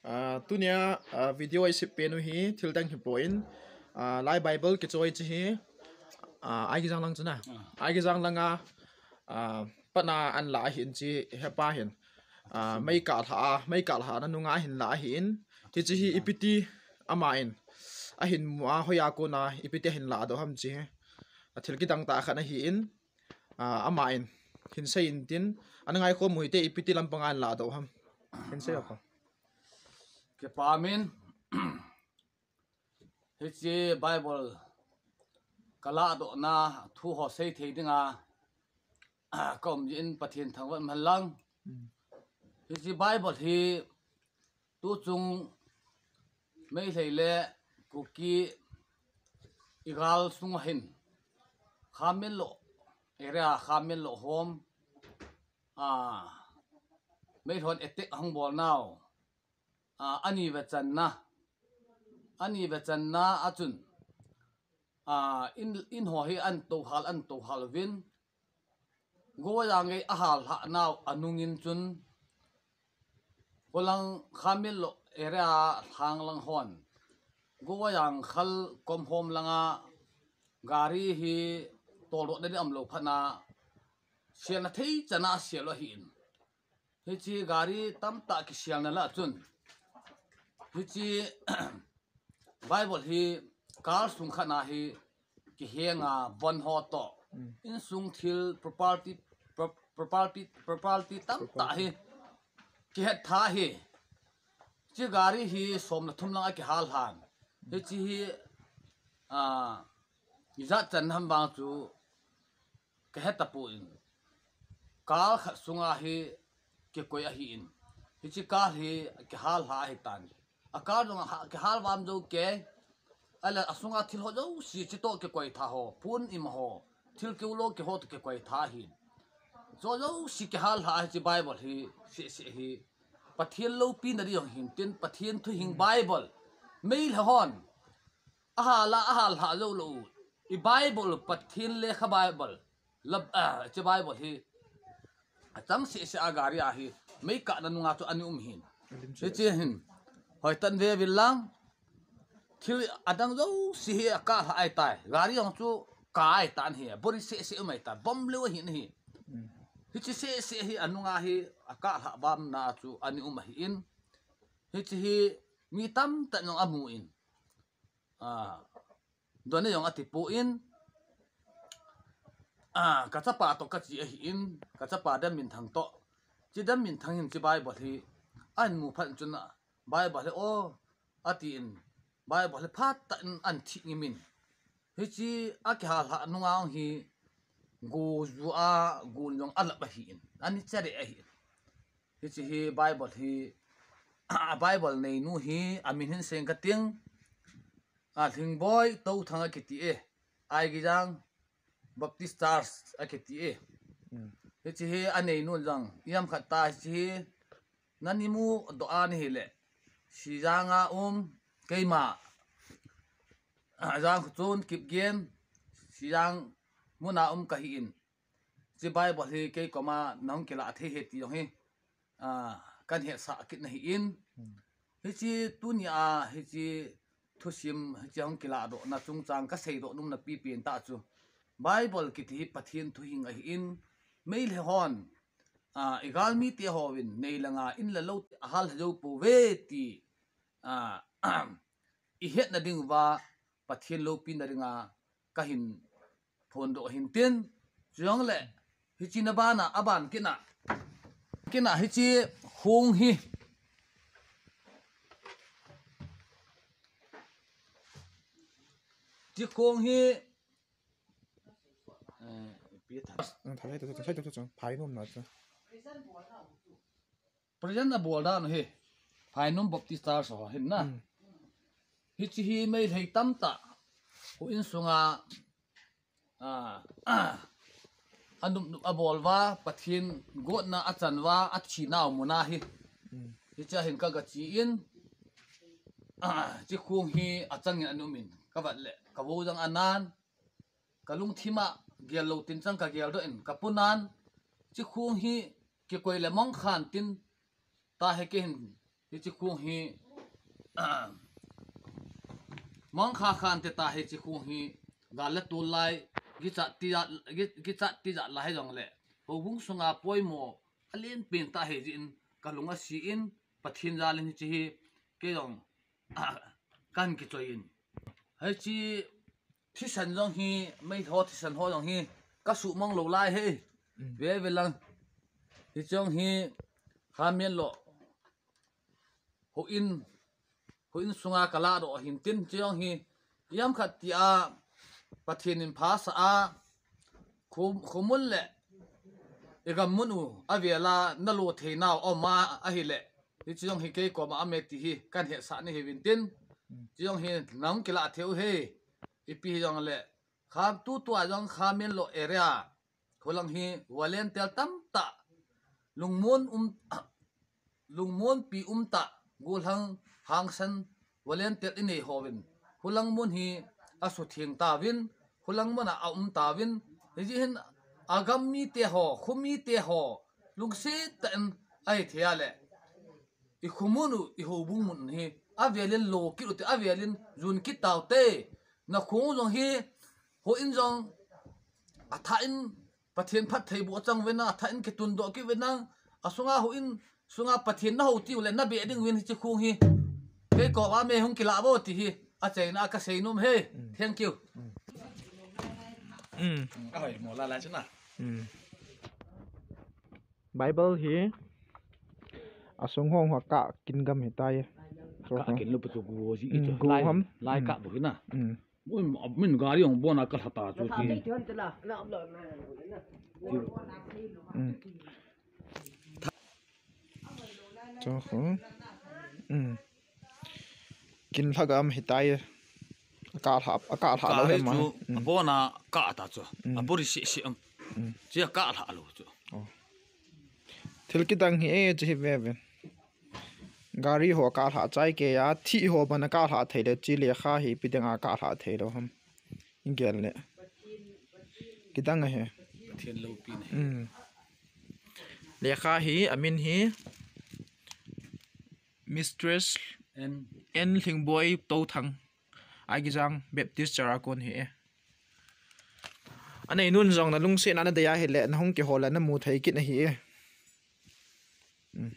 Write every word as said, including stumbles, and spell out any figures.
Ah, tunia, ah, video a i sep pen u hi thil dang hi poi. Ah, Lai Bible kichoi chu hi, ah, Aigijang lang chu na. Ah. Aigijang langa, ah, patna ahin la ahin chu hepa hin. Ah, mei kah lha a, mei kah lha na nunga ahin la ahin. Hichu hi ipi ti ama in ahin mu a, hoiya kona ipi ti ahin la doh ham chu hi. A thil kidang tah khat ahin. Ah, ama in hin sei in tin, ana ngaikhom u hite, ipi ti lampanga ahin la doh ham. Hin sei a ko. Kipa min. Hiche Bible ka ladohna thu ho sei thei dinga, ah, ka um jeh in Pathen thangvah in um hen lang. Mm. Hiche Bible hi tuchung Meitei le Kuki i gal sunga hin Khamello area, Khamello home, ah, Meitei hon attack ahung bol nau, ah, ani ve channa, ani ve channa a chun, ah, in, in ho hi ahin tohal, ahin tohal uvin, Gova jang gei ahal lhah nau anung in chun, Kolang Khamello area lhang lang hon, Gova jang khal kom hom langa gari hi toldoh na ding aum lou phat na, sialna thei chan a sial u ahin. Hiche gari tamtah kisialna lah chun, hiche Bible hi kal sung khat na hi kihenga von ho toh, mm, insung thil property, pro-, property, property tamtah hi kihet tha hi. Hiche gari hi som le thum lang a kihal lhan. Hiche hi, ah, ijat chan ham vang chu ka he tapon, kal khat sunga hi kikoi ahin, hiche kal hi kihal lha ahitan. A kal jong a ha, kihal vam jou kei, ahile asunga thil ho jouse, chutoh kikoi tha ho, pon im ho, thil kiu lou kiho toh kikoi tha ahin. Chujouse kihal lha hiche Bible hi, seh seh hi, Pathen loupina ding jong hin tin, Pathen thuhing Bible, Meitei hon ahal a, ahal lha jou lou u. I Bible, Pathen lekha Bible. Lab, ah, hiche Bible hi. Achang seh seh a gari a hi. Mei kahna nunga chu ana um hin. Hiche hin. Hoitah in ve uvin lang. Thil adang jouse hi akah lha ahitai. Gari jong chu kah ahitan hi. Bori seh seh um ahitai. Bomb lou ahin hi. Mm. Hiche seh seh hi anunga hi akah lha vamna chu ana um ahin. Hiche hi mi tamtah in jong amun. Ah, dona jong ati pon, ah, ka chapa toh kache ahin, ka chapa Damminthang toh. Hiche Damminthang hin hiche Bible hi ahin mu phat chun, Bible hi o, atin, Bible hi phat tah in ahin thih ngim in. Hiche akihal lha nunga hi, go ju a, gun jong alap ahin, ana chare ahin. Hiche hi Bible hi, a Bible neinu hi, amin hin seng kating, a Lhingboi Touthang akiti e, Aigijang Baptist Church akiti e. Hmm. Hiche hi aneinu jong, iam khat ta hiche hi, nani mudoh a nahile, Sijang a um, keima, Jangkhochun Kipgen, Sijang muna um kahin. Hiche Bible hi kei koma nahung kilah thei ahi ti jong hi, ah, kahin hetsah kit nahin. Hmm. Hiche tunia, hiche thusim, hiche hung kilah dohna chungchang kasei doh nom napi pen tah chu, Bible kiti hi Pathen thuhing ahin, Meitei hon, ah, i galmite hon, nei langa in le lou te ahal lha jou pouve ti, ah, i hetna diuva, Pathen loupina dinga kahin phondoh hin tin, chujongle, hiche na bana, aban kit na, kit na hiche khong hi, hiche khong hi, eh, ipi tha. Phai nom na chu. Present abol dan u hi, Phainom Baptist Church ho hin na. Hmm. Hiche hi Meitei tamtah, houin sunga, ah, ah, anop nop abol uva, Pathen gotna achan uva, athi nau mun ahi. Hmm. Hiche a hin kaga che in, ah, hiche khong hi achangin ana um in, kavet le, kavo jong anan, kalungthim a gel lou tin chang kagel doh in, kapunan, hiche khong hi kikoi le mong khan tin, tahi kei hin Hiche khong hi, mangkha khan te ta hiche khong hi, gal le tol lai, kichat tijat, ki-, kichat tijat lai jongle, houbung sunga poimo alen pen ta hi jin, kalung asi in, Pathen jal in hiche hi, kei jong, kan kichoi in. Hiche thisan jong hi, mei ho thisan ho jong hi, kasuh mang lou lai hi. Mm. Ve ve lang. Hiche jong hi, Khamenlok houin, houin sunga kaladoh ahin tin, hiche jong hi, iam khat tia, Pathen in phasah a, Kho-, khomun le igam mun u, avela nalo theinau aum a ahile, hiche jong hi kei koma aume ti hi kan hetsah nahi uvin tin. Hiche jong hi nahung kilah thei u hi, ipi hijongle, Kha, tutua jong Khamenlok area, khulang hi volunteer tamtah, lungmon um, lungmonpi umtah, gollhang hangsan volunteer inei hovin, khulang mun hi asutheng tauvin, khulang mun a aum tauvin, hijeh hin agam mite ho, khomite ho, lungset tah in ahi thei a le, ikhomun u, ihoubung mun hi, avelin lo kit u te, avelin jun kit tau te, nakhong jong hi, houin jong, athah in, Pathen phattheiboh chang uvin lang, athah in kitundoh kit uvin lang, asunga houin, sunga Pathen nahou tiu le, nabeh ding uvin hiche khong hi. Kei koma aume hung kilah vo ti hi, achaina a kasei nom e. Mm. Thank you. Mm. Ahoi, mo la la chuna. Mm. Bible hi, asung hong ho kah kin gam hitai. Kah kin lou pa chu go ji i chu. Mm, go lai, ham. Lai kah bou hina. Mm. Min, min gari hung bon a kalha ta chu ti. Mm. Chu khu. Mm. Kin lha gam hitai. Akah lha, akah lha lou hem a. Chu, mm, abon a kah ta chu. Mm. Abori si si am. Mm. Chi akah lha lou chu. Oh. Thil kidang hi e, chi hi ve ve. Gari ho kah lha chai kei a, thih ho ban akah lha thei lou, chi lekha hi ipi dinga kah lha thei lou ham. Igel le. Kidang ahi. Pathen loupina ahi. Mm. Lekha hi, amin hi Mistress N. N Lhingboi Touthang. Aigijang Baptist Cherrakon hi e. Anei nun jong nalungsetna nadei ahile, nahung kihol le namu thei kit ahi e. Mm.